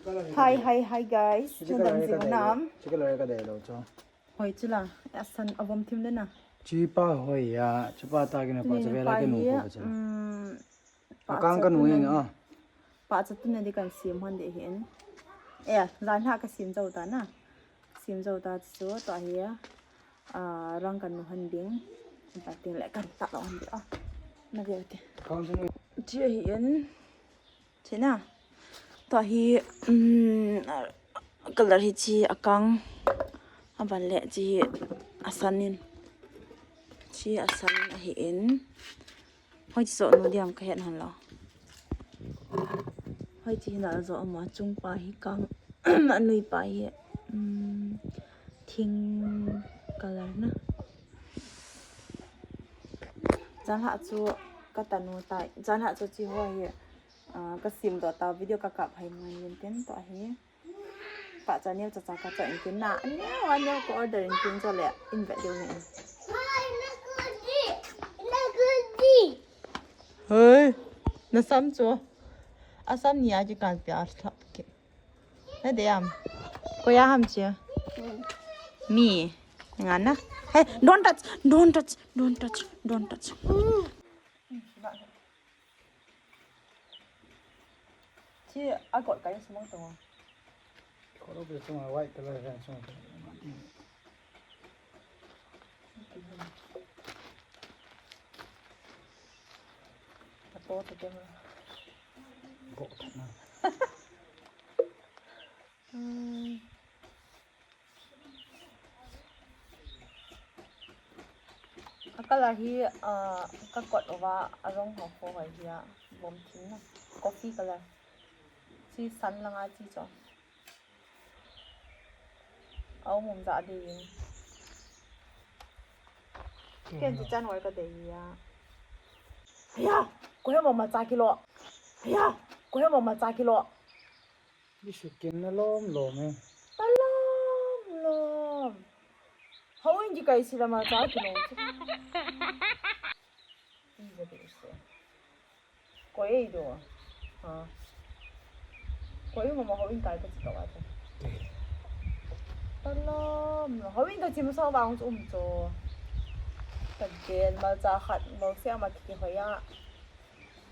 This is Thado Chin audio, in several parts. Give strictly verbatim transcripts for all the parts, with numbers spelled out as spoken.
Hi, hi, hi, guys. Nadam jing u nam? Chika loi ka dei lou chu. Hoi chu la. Asan avom thim le na. Chipa hoi ya, chipa ta kina pa chu vela kinu ko chu. Akang kanu yang a. Pa chu tuna di kan sim hon de hin. Eh, jan ha ka sim jou ta na. Sim jou ta chu to hi a. Ah, rang kan nu han ding. Kan ting le kan ta lo han ding. Ah, na ve te. Kang sunu. Chi hi in. Chi na. To hi, um, color hi chi akang. Aban le chi asan in. Chi asan hi in. Hoi chi jo nu diam ka het han lo. Hoi chi na jo ma chung pa hi kang. Anui pa hi, um, thing color na. Jan ha chu ka tanu tai. Jan ha chu chi ho hi, ah, ka sim do ta video ka kap hai ngan yin tin to hi. Pa cha neo cha cha ka cha in tin na. Neo a neo ko order in tin cho le in ve deu ni. Hei, na sam chu. A sam ni a ji kan pia thap ke. Na de am. Ko ya ham che. Mi. Nga na. Hey, don't touch, don't touch, don't touch, don't touch. Chi a kot kai sumang to. Ko lo be sumang white color han sumang. Apo to te ma. Go na. Hmm. A color hi, ah, ka kot uva, a rong ho ho hoi hi a, vom thim na. Coffee color. Chi san langa chi cho. A um um ja de yin. Ken chi chan hoi ka de ya. Haya, ko he mo ma cha kilo. Haya, ko he mo ma cha kilo. Isu ken na lom lom e. Ta lom lom. Hau in ji kai sila ma cha kilo. Isu. Koi do. Ha. Koi mama hau in kai ka chi ka wa ta. Talam lo. Hau in ka chi masa wa ang um cho. Ka gen ma cha khat lo sia ma ki hoi ya.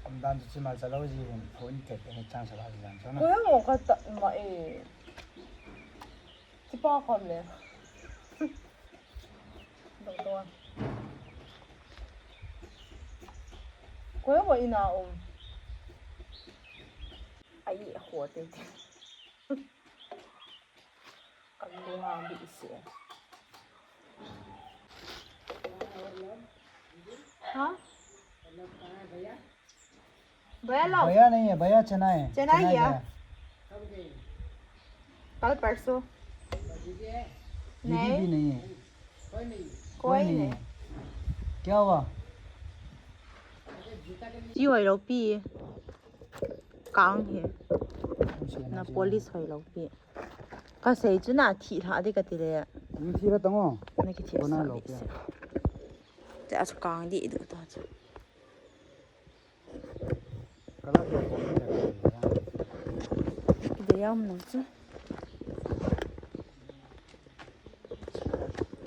Am dan chi ma cha lo ji hin hau in kai ka chang sa la ji dan cho na. Koi mo ka ta ma e. Chi pa khom le. Dong dong. Koi mo ina um. Ai, ho te te. Kan ko ha bi isi. Ha? भैया लो। भैया नहीं है, भैया चेन्नई है। चेन्नई चेन्नई है। गया। कल परसों। दीदी नहीं। भी नहीं है। कोई कोई नहीं। नहीं। क्या हुआ? Chi hoi lo pi. Kang hi. Kung sina Na sina. Police hoi lo pi. Ka sei chu na thi lha di ka ti le. Ni thi lha tang o. Na ki thi Bona sa lo bi pi. Se. Te a chu kang di du ta chu. Kala ke ko ni da. Ki de yam no chu.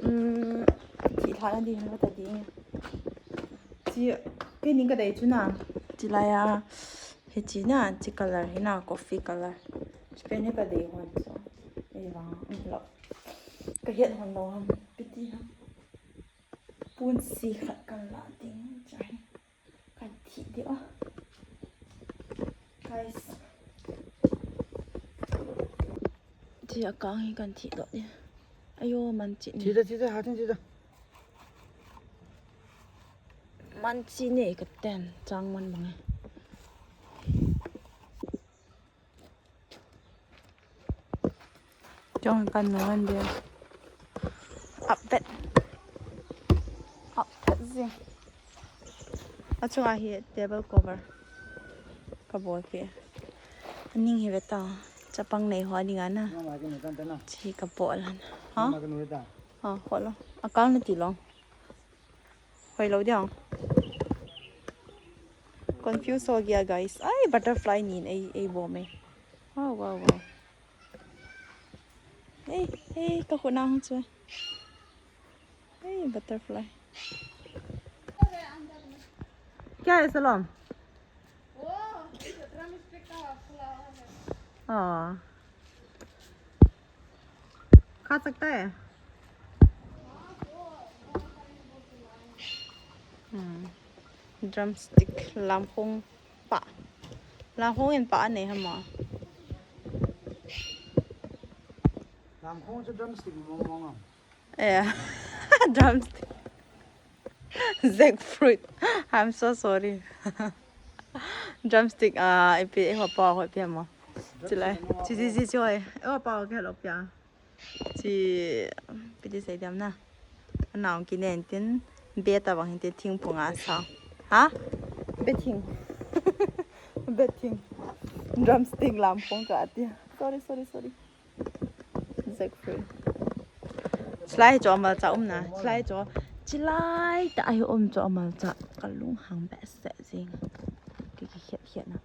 Um, thi lha na di han ta di. Chi, ke ni ka dei chu na. Chi la ya. Hi chi na, chi color hi na, coffee color. Chi pen hi ka dei hon chu. Ei vang, um lo. Ka het hon lo ham. Piti ham. Pun si khat kan la ding. Cha hi. Kan thi di a. Guys. Chi a kang hi kan thi do di. Ayo, man chi ni. Chi da, chi da, ha, chi da. Man chi ni ka ten, chang man bang e. Chong kan no an dia. Up that. Up that zing. A chunga hi table cover. Ka bol pi. Aning hi ve ta. Chapang nei ho ding ana. Chi ka bol an. Ha? Ha, ho lo. A kal na ti lo. Hoi lo diang. Confuse ho gaya, guys. Ai, butterfly nin ei, ei bom e. Wow, wow, wow. Hey, hey, ka khut na hung chu. Hey, butterfly. Kya hai, Salom? Oh. Kha sakta hai? Hmm. Drumstick, lamkhong pa. Lamkhong in pa anei ham a? Lamkhong chu drumstick mong mong am? Yeah. Drumstick. Jackfruit. I'm so sorry. Drumstick, ah, ipi, eh, pa ho ipi mo. Chulai. Chi, chi, chi, chi, oi. Eh, pa ho ke lo pia. Chi, ipi ti sei diam na. Anao kinen tin, be tabang hin tin thingphung a sao. Ha? Be thing. Be thing. Drumstick lamkhong ka tia. Sorry, sorry, sorry. Jackfruit. Chulai chu amalcha um na. Chulai chu. Chulai ta ahi um chu amalcha. Ka lunghang behseh jing. Ki, ki khiat khiat na.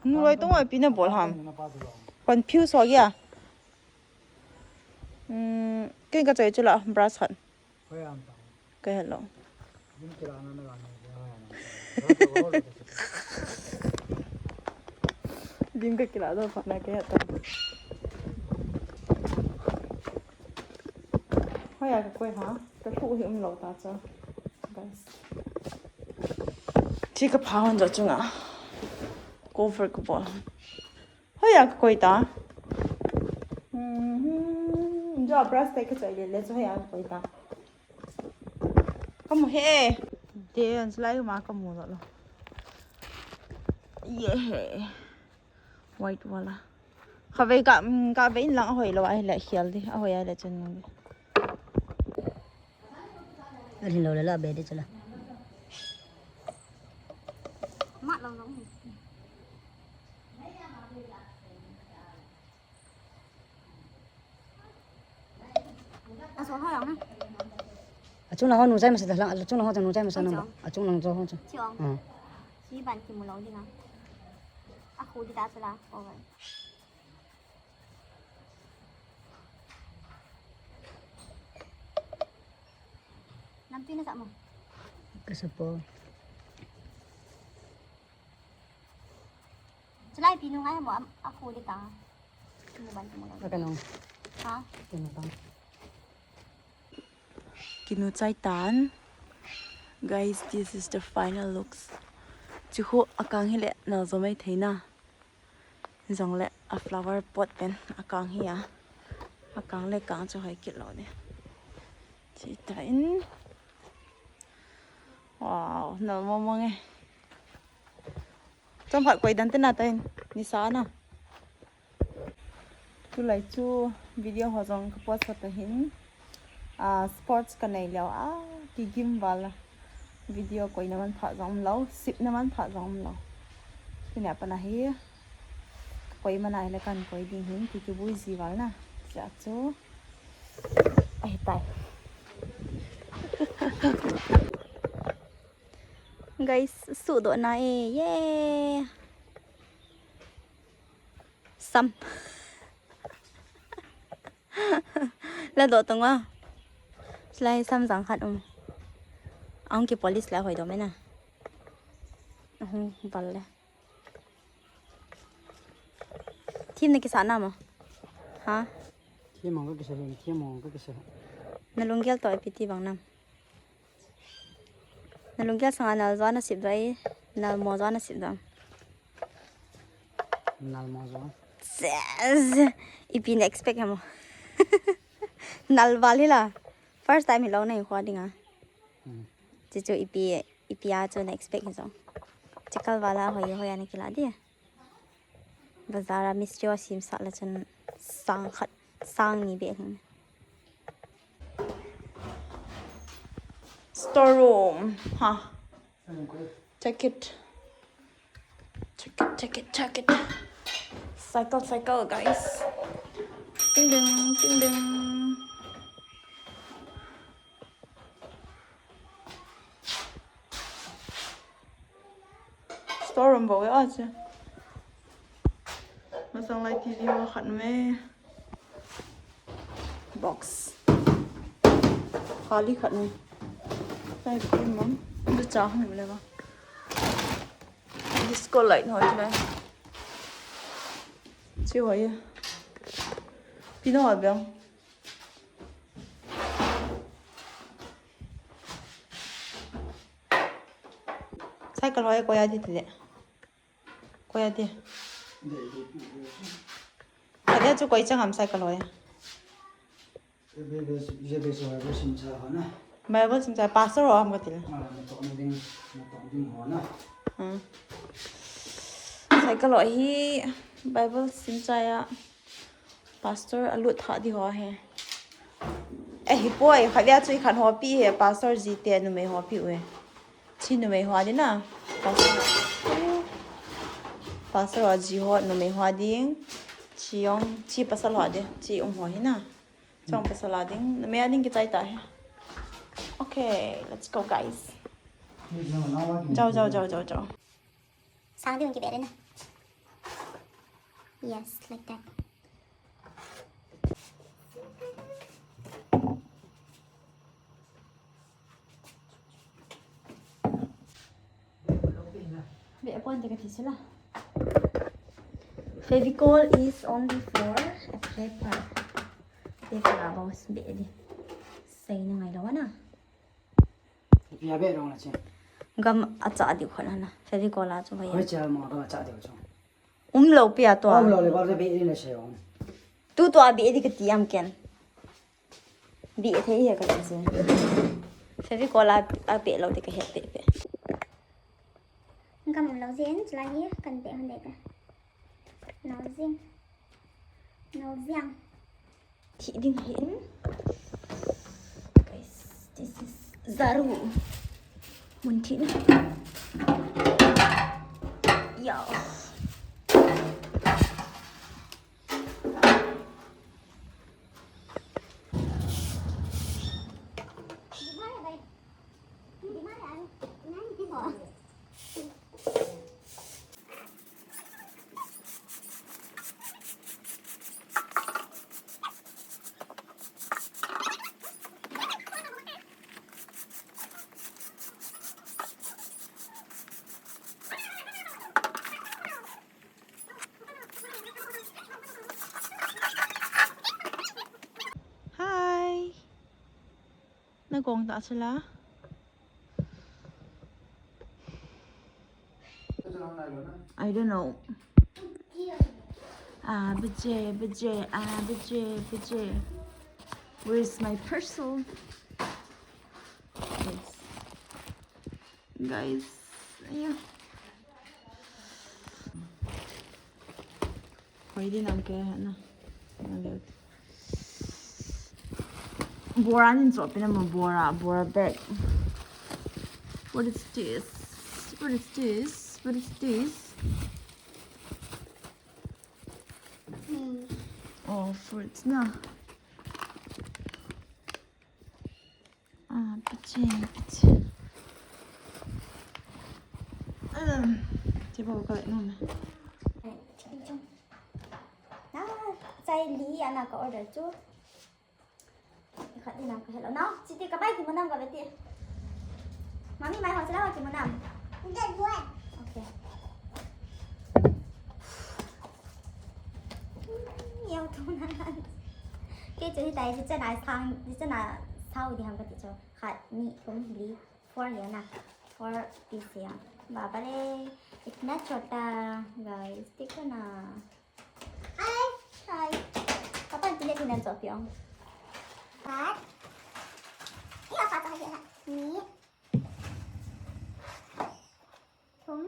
Nu loi tung oi pi na bol ham. Confuse ho gya. Hmm, ken ka choi chu la brush khat. Ka hello. Lim ka kila do phat na ka hello. Hoiya ka koi ha. Ka thu hi um lo ta cha. Guys. Thi ka pha hon jo chunga. Cover ka bol. Hoiya ka koi ta. Mhm. Jo brush te ka choi le le chu hoiya ka koi ta. Ka mu he. De an slai ma ka mu lo lo. Ye he. White wala. Kha vei ka, mm, ka vei in lang a hoi lo a hi le khial di. A hoi a le chun nung di. Alhin lo le la be di chala. Mat lo lo. A so ho yang na. A chung lang ho nu chai masa da lang, a chung lang ho nu chai masa na ba. A chung lang jo ho chu. Chi ong. Ah. Chi ban ki mu lo di na. A khu di ta chala. Over. Lampi na sa mo. Ka sa po. Chulai pi nu ngai mo am, a khu di ta. Ki mu ban ki mu lo. Ka nong. Ha? Ka nong. Kinu chai tan. Guys, this is the final looks. Chu khu akang hi le na zo mai thei na. Jong le a flower pot pen akang hi a. Akang le kang chu hoi kit lo ne. Chi ta in. Wow, nal mo mo nge. Chom khat koi dan te na ta in. Ni sa na. Tulai chu video ho jong ka post kha ta hin, ah, sports ka nei leo a, kigim val a. Video koina man pha jong um lo, sipna man pha jong um lo. Tunia pat a hi, ka koi man a hi le kan koi ding hin, ki kibui ji val na. Cha chu. Ahi tai. Guys, suhdoh na e, yeah. Sam. La doh tong a. Chulai sam jang khat um. Ahung ki polish la hoi doh mai na. Ahung val le. Thim na kisa na mo. Ha? Thim mo ka kisa, thim mo ka kisa. Na lunggel toh ipi ti bang nam. Na lunggel sanga nal jo na sip doh ai, nal mo jo na sip doh. Nal mo jo. Ses. Ipi na expect ham. Nal val hi la. First time hi lo na hi khua ding a. Hmm. Chu chu ipi, ipi a chu na expect hi jong. Chikal val a hoi, hoi a na kila di. Bazar a mistri ho sim sah le chun sang khat, sang ni beh hung. Store room. Ha. Check it. Check it, check it, check it. Cycle, cycle, guys. Ding ding, ding ding. Store room bou e a chu. Masang lai T V ho khat me. Box. Khali khat ni. Tai pi mam. Du cha hung le ba. Disco light ho le. Chi ho ye. Pi no ho bang. Cycle ho ye ko ya di tile. Ko ya di. Ka dia chu koi chang am cycle ho ye. Bible simcha ho na. Bible simcha pastor ho am ka til. Ah, na to na ding, na to ding ho na. Hmm. Cycle ho hi Bible simcha ya pastor alut tha di ho he. Eh, hi poi, kha dia chu i khan ho pi he, pastor ji te numei ho pi u he. Chi numei ho di na. Pastor. Pastor ho ji ho numei ho ding. Chi yong, chi pasal ho di, chi um ho hi na. Chong pasal a ding, me a ding kichai ta he. Okay, let's go, guys. Jao, jao, jao, jao, jao. Sang ding kibeh le na. Yes, like that. Be apon te ka ti sila. Fevicol is only for a paper. Paper a boss be di. Sai na ngai lo na. Pia be rong la che. Gam acha di khon na. Fevicol a chu bai. Hoi cha mo gam acha di chu. Um lo pia to. Um lo le ba le be di na se on. Tu to a be di ka ti am ken. Bih thei hi ka ti chu. Fevicol a, a beh lo ti ka het peh peh. Gam um lo jin, chulai hi kan beh hon dei ta. Nal jing. Nal jing. Thi ding hin. Guys, this is Zaru. Mun thi na. Yo. Hi. Na kong ta sila. I don't know. Ah, baje, baje, ah, baje, baje. Where's my parcel? Yes. Guys, yeah. Koi din am ke na. Bora nin so pina mo bora, bora bag. What is this? What is this? What is this? Hmm. Oh, fruits na. Ah, pichin, pichin. Um, ti ba ka no me. Ah, chai li ana ka order chu. Khat din am ka hello. Now, chiti ka bai ti mo nam ka beti. Mami mai ho sila ho ti mo nam. That one. Okay. Yow tu na. Kei chu hitai, hiche na sang, hiche na sao di ham kati chu. Khat, ni, thum, li, four hi na. Four piece hi. Baba le, itna chota, guys. Dekho na. Ai, ai. Papa, tile tile cho piong. Khat. Ni, khat, khat, khat. Ni. Thum.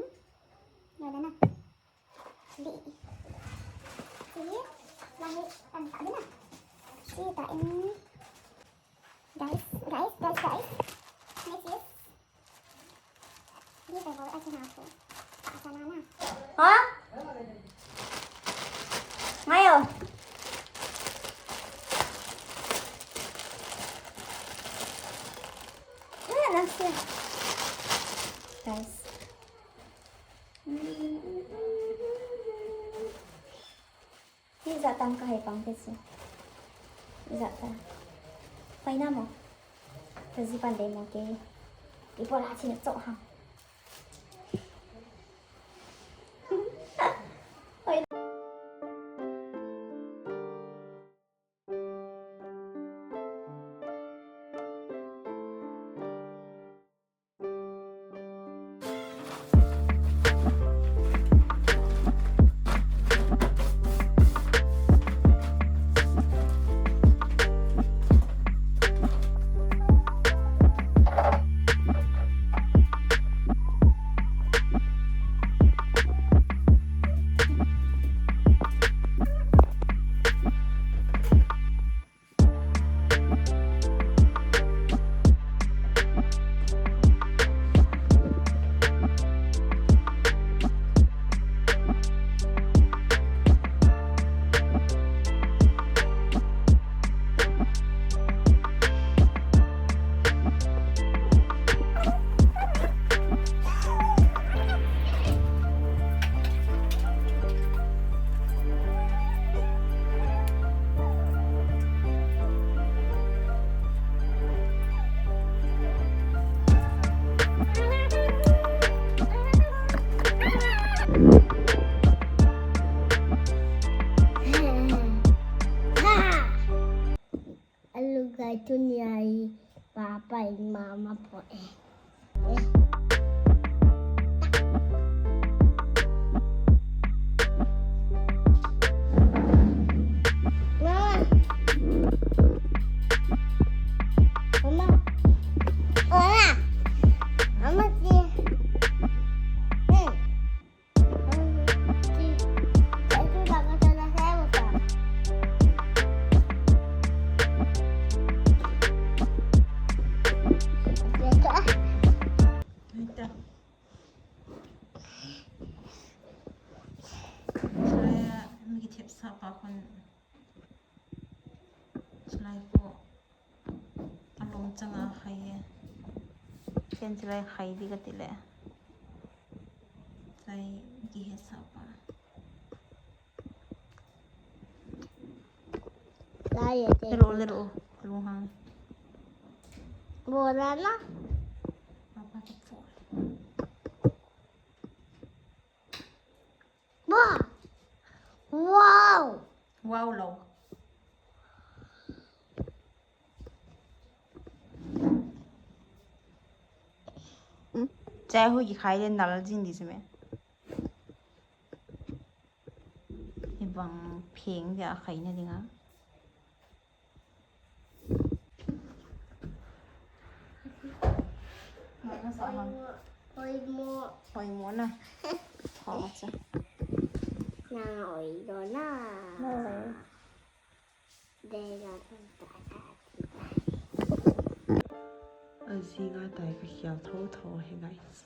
Ni na. Di. Si, lahi, tan, tan, na. Si, tan. Guys, guys, guys, guys. Next is. Di, tan, tan, tan, tan, tan. Ha? Ngayon. Ayan, ang siya. Guys. Pizza tang kahai pang pizza. Za ta. Pai na mo. Ta ji pan de mo ke. Ipo la chin cho ha. Oi. Hello guys, tuni a hi papa in mama po e. Mama. Mama. Hola. Mama, si. Hmm. Chulai a mi kithep sah pa khun, chulai khu alom changa khai e. Ken chulai khai di kati le. Chulai kihe sah pa. Lai e te. Lero, lero. Lunghang. Bola na. Papa ka pho. Wow! Wow! Wow lo. Chai hu kikhai le nal jing di sime. Hibang pheng dia khaina dinga. Hoimo. Hoimo na. Tho cha. Na oi do na. Na oi. De na ta ta. Ajing a tai kakhel tho tho hi, guys.